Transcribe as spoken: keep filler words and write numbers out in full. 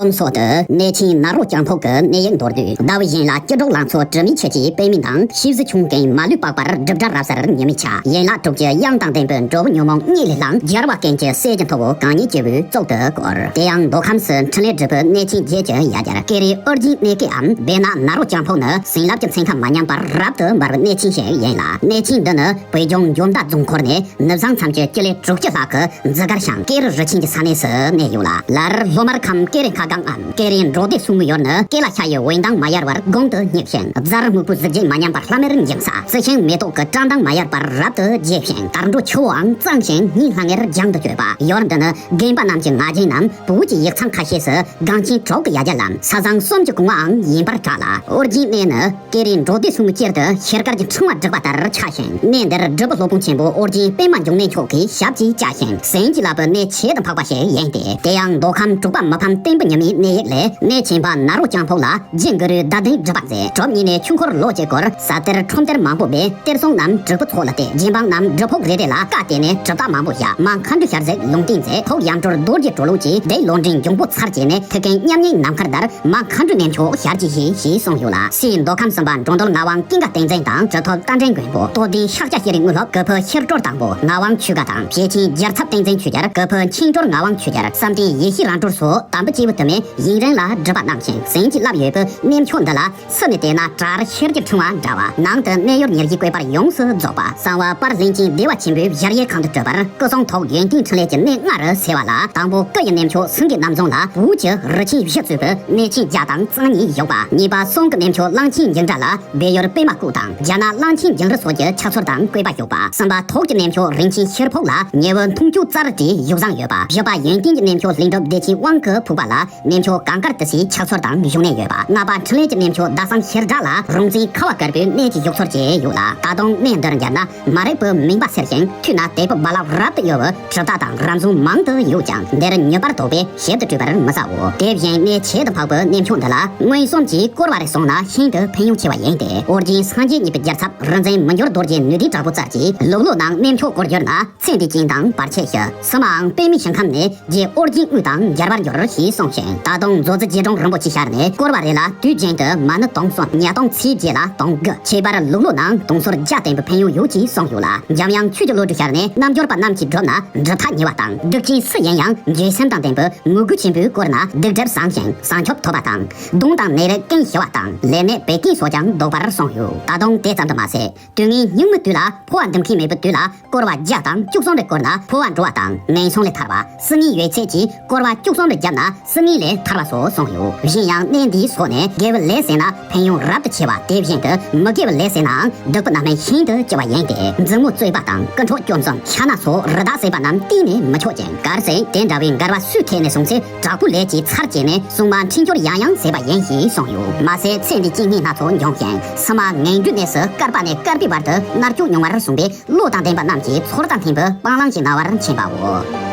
ཨོམ་སོགས་དུ་གནས་ཆེན་ནཱ་རོ་ལྕང་ཕོ་གི་གནས་ཡིག་མདོར་བསྡུས། ཟླ་བའི་ཡན་ལ་སྐྱིད་གྲོགས་ལང་ཚོ་དྲི་མེད་ཆུ་སྐྱེས་པད་མའི་མདངས། ཤེས་བཟོད་ཆུང་ཀུན་མ་ལུས་པགས་པར་སྒྲིབ་སྒྲ་རབ་གསལ་ཉི་མའི་ཆ། ཡན་ལག་དྲུག་ཅུ་དབྱངས་དང་ལྡན་པའི་འགྲོ་བའི་ཉོན་མོངས་གཉིད་ལས་ལངས། རྒྱལ་བ་ཀུན་གྱི་སྲས་ཀྱི་ཐུ་བོ་གང་ཉིད་སྐྱེས་བུའི་གཙུག་ཏུ་བཀུར། དེ་ཡང་མདོ་ཁམས་སུ་འཕྲིན་ལས་སྒྲུབ་པའི་གནས་ཆེན་བརྒྱད་ཀྱི་ཡ་གྱལ་ཀེ་རེ་ཨོ་རྒྱན་གནས་ཀྱི་འམ་བེ་ན་ནཱ་རོ་ལྕང་ཕོ་ནི་བྱིན་རླབས་ཀྱི་མཚན་ཁ་མ་ཉམས་པར་རབ་ཏུ་འབར་བའི་གནས་ཆེན་ཞིག་ཡིན་ལ། གནས་ཆེན་འདི་ནི་བོད་ལྗོངས་འཇོ་མདའ་རྫོང་འཁོར་ནས་ནུབ་བྱང་མཚམས་ཀྱི་ཀི་ལོ་དྲུག་ཅུ་ལྷག་གི་འཛི་སྒར་ཤང་ཀེ་རི་རི་ཆེན་གྱི་ས་གནས་སུ་གནས་ཡོད་ལ། སླར་ལྷོ་མར་ཁམས་ཀེ་རི་མཁར་སྒང་འམ་ཀེ་རི་འབྲོག་སྡེ་གསུམ་ཡོད་ནི། ཀེ་ལ་ཤ་ཡི་འོད་མདངས་མ་ཡལ་བར་གོང་དུ་སྙེགས་ཤིང་། རྫ་རི་སྨུག་པོའི་གཟི་བརྗིད་མ་ཉམས་པར་ལྷམ་མེར་འགྱིང་ས། རྩི་ཤིང་མེ་ཏོག་གི་བཀྲག་མདངས་མ་ཡལ་བར་རབ་ཏུ་རྒྱས་ཤིང་། དར་འབྲོག་ཆུ་བོའང་གཙང་ཞིང་ཉིན་ལྷང་ངེར་ལྗང་དུ་བཀོད་པ། ཡུལ་འདི་ནི་རྒན་པ་རྣམས་ཀྱི་ང་རྒྱལ་རྣམས་བོད་ཀྱི་ཡིག་ཚང་ཁ་ཤས་སུ་སྒང་ཆེན་དྲུག་གི་ཡ་གྱལ་ལམ་ས་བཟང་གསུམ་གྱི་གོང་བའང་ཡིན་པར་གྲགས་ལ། ཨོ་རྒྱན་གནས་ནི་ཀེ་རི་འབྲོག་སྡེ་གསུམ་དཀྱིལ་དུ་ཤེལ་དཀར་གྱི་ཕྲེང་བ་བསྒྲིགས་པ་ལྟར་ཆགས་ཤིང་། གནས་འདིར་སྒྲུབ་པ་སློབ་དཔོན་ཆེན་པོ་ཨོ་རྒྱན་པད་མ་འབྱུང་གནས་མཆོག་གིས་ཞབས་ཀྱིས་བཅགས་ཤིང་ཟིལ་གྱིས་བརླབས་པའི་གནས་ཆེད་དུ་འཕགས་པ་ཞིག་ཡིན་ཏེ། དེ་ཡང་མདོ་ཁམས་དྲུག་པ་མི་ཕམ་བསྟན་པའི་ཉི་མའི་གནས་ཡིག་ལས། གནས་ཆེན་པ་ནཱ་རོ་ལྕང་ཕོ་ལ་རྗེ་གུ་རུའི་བརྡ་དོན་སྒྲུབ་པ་མཛད། གྲུབ་བརྙེས་ནས་ཆོས་འཁོར་ལོ་གཅིག་སྐོར་ས་གཏེར་ཁྲོམ་གཏེར་མང་པོ་སྦས། གཏེར་སྲུང་རྣམས་སྒྲུབ་པའི་ཚོགས་ལ་གཏད། རྗེ་འབངས་རྣམས་སྒྲུབ་ཕུག་རེ་རེ་ལ་བཀའ་གཏད་ནས་གྲུབ་རྟགས་མང་པོ་བཞག་མ་མཁའ་འགྲོའི་ཞལ་གཟིགས་ལུང་བསྟན་མཛད། ཕུག་གཡམ་གྲོལ་རྡོ་རྗེ་གྲོ་ལོད་ཀྱིས་བདེ་བློ་འདྲེན་འབྱུང་པོ་ཚར་བཅད་ནས་ཐུའུ་བཀྭན་མཉམ་ཉིད་ནམ་མཁར་དར། མ་མཁའ་འགྲོའི་གནས་མཆོག་ཞལ་གྱིས་བཞེས་ཞེས་གསུངས་ཡོད་ལ། སྲས་མདོ་ཁམས་གསུམ་པ་འགྲོ་འདུལ་ངག་དབང་ཀུན་དགའ་བསྟན་འཛིན་དང་གྲུབ་ཐོབ་རྟ་མགྲིན་མགོན་པོ། རྟོགས་ལྡན་ཤཱཀྱ་ཤྲཱི་དངོས་སློབ་གི་ཕུ་ཤེར་སྒྲོལ་དང་པོ། ངག་དབང་ཆོས་དགའ་དང་བཤེས་ཆེན་རྒྱལ་ཚབ་བསྟན་འཛིན་ཆོས་རྒྱལ་གི་ཕུ་མཁྱེན་སྦྱོར་ངག་དབང་ཆོས་རྒྱལ་བསམ་གཏན་ཡེ་ཤེས་རང་གྲོལ་སོགས་དམ་པ་སྐྱེས་བུ་དུ་མས་ཡུན་རིང་ལ་སྒྲུབ་པ་གནང་ཞིང་ཟིལ་གྱིས་བརླབས་ཡོད་པའི་གནས་མཆོག་འདི་ལ། ཕྱི་ནས་བལྟས་ན་བྲག་རི་ཤེལ་གྱི་ཕྲེང་བ་འདྲ་བ། ནང་དུ་གནས་ཡུལ་ཉེར་བཞིའི་བཀོད་པར་ཡོངས་སུ་རྫོགས་པ། གསང་བ་དཔལ་ལྷན་ཅིག་བདེ་བ་ཆེན་པོའི་གཞལ་ཡས་ཁང་དུ་གྲུབ་པར་སྐུ་གསུང་ཐུགས་ཡོན་ཏན་འཕྲིན་ལས་ཀྱི་གནས་ལྔ་རུ་གསལ་བ་ལ། དང་པོ་སྐུ་ཡི་གནས་མཆོག་སེང་གེ་གནམ་རྫོང་ལ་བོད་ཀྱི་རི་ཆེན་བཞི་གཙོས་པའི་གནས་ཆེན་བརྒྱ་དང་རྩ་གཉིས་བཞུགས་པ། གཉིས་པ་གསུང་གི་གནས་མཆོག་གླང་ཆེན་འཇིགས་འདྲ་ལ་སྦས་ཡུལ་པད་མ་སྐུ་དང་རྒྱ་ནག་གླང་ཆེན་འཇིགས་རི་སོགས་ཀྱི་ཕྱག་སྲོལ་དང་བཀོད་པ་བཞུགས་པ། གསུམ་པ་ཐུགས་ཀྱི་གནས་མཆོག་རིན་ཆེན་ཤེལ་ཕུག་ལ་ཉེ་བའི་མཐོང་ཆོས་ཙཱ་རི་ཏྲའི་བཞུགས་བཟང་ཡོད་པ། བཞི་པ་ཡོན་ཏན་གྱི་གནས་མཆོག་ལྷུན་གྲུབ་བདེ་ཆེན་དབང་གི་ཕུག་པ་ལ། གནས་མཆོག་གངས་དཀར་ཏི་སེའི་ཕྱག་སྲོལ་དང་བཞུགས་གནས་ཡོད་པ། ལྔ་པ་འཕྲིན་ལས་ཀྱི་གནས་མཆོག་ཟླ་གསང་ཤེལ་བྲག་ལ་རོང་བཙན་ཁ་བ་དཀར་པོའི་གནས་ཀྱི་བཞུགས་ཚོར་བཅས་ཡོད་ལ། ད་དུང་གནས་འདིར་འབྱོར་ན་མ་རིག་པའི་མུན་པ་སེལ་ཞིང་ཐོས་ན་དད་པའི་རྦ་རླབས་རབ་ཏུ་གཡོ་བའི་གྲུབ་རྟགས་དང་རབ་བྱུང་མང་དུ་ཡོད་ཀྱང་། འདིར་ཉེ་བར་དོགས་པས་ཞིབ་ཏུ་བྲིས་པར་མི་བྱའོ། དེ་བཞིན་གནས་ཆེད་དུ་འཕགས་པའི་གནས་མཆོག་འདི་ལ་མངོན་སུམ་གྱིས་སྐོར་བ་རེ་སོང་ན་ཤིན་ཏུ་ཕན་ཡོན་ཆེ་བ་ཡིན་ཏེ། ཨོ་རྒྱན་སངས་རྒྱས་གཉིས་པའི་རྒྱལ་ཚབ་རིག་འཛིན་མི་འགྱུར་རྡོ་རྗེ་ནུས་ལྡན་དྲག་པོའི་རྩལ་གྱིས་ལུག་ལོ་ནང་གནས་མཆོག་སྐོར་བསྒྱུར་ན། ཚེ་འདི་ཅན་དང་བར་ཆད་ཞི། སུ་མའང་པདྨའི་ཞིང་ཁམས་ནས་རྗེ་ཨོ་རྒྱན་དངོས་དང་མཇལ་བར་འགྱུར་ཞེས་གསུངས་ཤིང་། ད་དུང་མཛོད་རྩེ་རྗེ་དྲུང་རིན་པོ་ཆེའི་ཞལ་ནས་སྐོར་བ་རེ་ལ་དུས་རྒྱུན་དུ་མ་ཎི་དུང་གསུམ། ཉ་སྟོང་ཚེས་བརྒྱད་ལ་དུང་དགུ། ཁྱད་པར་ལུག་ལོ་ནང་དུང་ཟུར་བརྒྱ་བསྟེན་པའི་ཕན་ཡོན་ཡོད་ཅེས་གསུངས་ཡོད་ལ། འཇམ་དབྱངས་ཆོས་ཀྱི་བློ་གྲོས་ཞལ་ནས་རྣལ་འབྱོར་པ་རྣམས་ཀྱིས་བསྒྲུབས་ན་སྒྲུབ་ཐག་ཉེ་བ་དང་། སྡིག་ཅན་སུ་ཡིན་ཡང་འགྱོད་སེམས་དང་ལྡན་པའི་མོས་གུས་ཆེན་པོས་བསྐོར་ན་སྡིག་སྒྲིབ་སངས་ཤིང་བྱང་ཆུབ་ཐོབ་པ་དང་། གདོན་དང་ནད་རིགས་ཀུན་ཞི་བ་དང་། ལས་ནད་བད་ཀན་སོགས་ཀྱང་ལྡོག་པར་གསུངས་ཡོད། ད་དུང་དེ་ཙམ་དུ་མ་ཟད། དུས་ངན་སྙིགས་མའི་དུས་ལ་འཕོ་བ་འདེམས་མཁན་མེད་པའི་དུས་ལ་སྐོར་བ་བརྒྱ་དང་བཅུ་གསུམ་རེ་བསྐོར་ན་འཕོ་བ་འགྲོ་བ་དང་ངན་སོང་ལས་ཐར་བ། སྲིད་ངན་ཡོད་ཚད་ཀྱིས་སྐོར་བ་བཅུ་གསུམ་རེ་བརྒྱབ་ན་སྲིད་ངན་ལས་ཐར་བ་སོགས་གསུངས་ཡོད། གཞན་ཡང་གནས་འདིའི་སོགས་ནས་དགེ་བའི་ལས་བྱས་ན་ཕན་ཡོན་རབ་ཏུ་ཆེ་བ། དེ་བཞིན་དུ་མི་དགེ་བའི་ལས་བྱས་ནའང་སྡིག་པའི་རྣམ་སྨིན་ཤིན་ཏུ་ལྕི་བ་ཡིན་ཏེ། མཛུབ་མོ་བཙོས་པ་དང་སྐུ་འཕྲོག་སྐྱོན་འཛེམ་ཤ་ན་སོགས་རི་དྭགས་བསད་པ་རྣམས་གཏན་ནས་མི་ཆོག་ཅིང་། གལ་སྲིད་དེ་འདྲ་བའི་འགལ་བ་སུའི་ཐད་ནས་བྱུང་ཚེ། དྲག་པོའི་ལས་ཀྱི་ཚར་བཅད་ནས་སྲུང་མ་འཕྲིན་སྦྱོར་ཡང་ཡང་བྱེད་པ་ཡིན་ཞེས་གསུངས་ཡོད། མ་ཟད་ཚེ་འདིའི་རྐྱེན་ངན་སྣ་ཚོགས་འབྱུང་ཞིང་སུ་མ་ངན་འགྲོའི་གནས་སུ་བསྐལ་པ་ནས་བསྐལ་པའི་བར་དུ་མནར་གཅོད་མྱོང་བར་གསུངས་པས། བློ་དང་ལྡན་པ་རྣམས་ཀྱིས་ཚོར་དང་ལྷན་པའི་སྤང་བླང་གི་རྣ་བར་མཁྱེན་པའོ།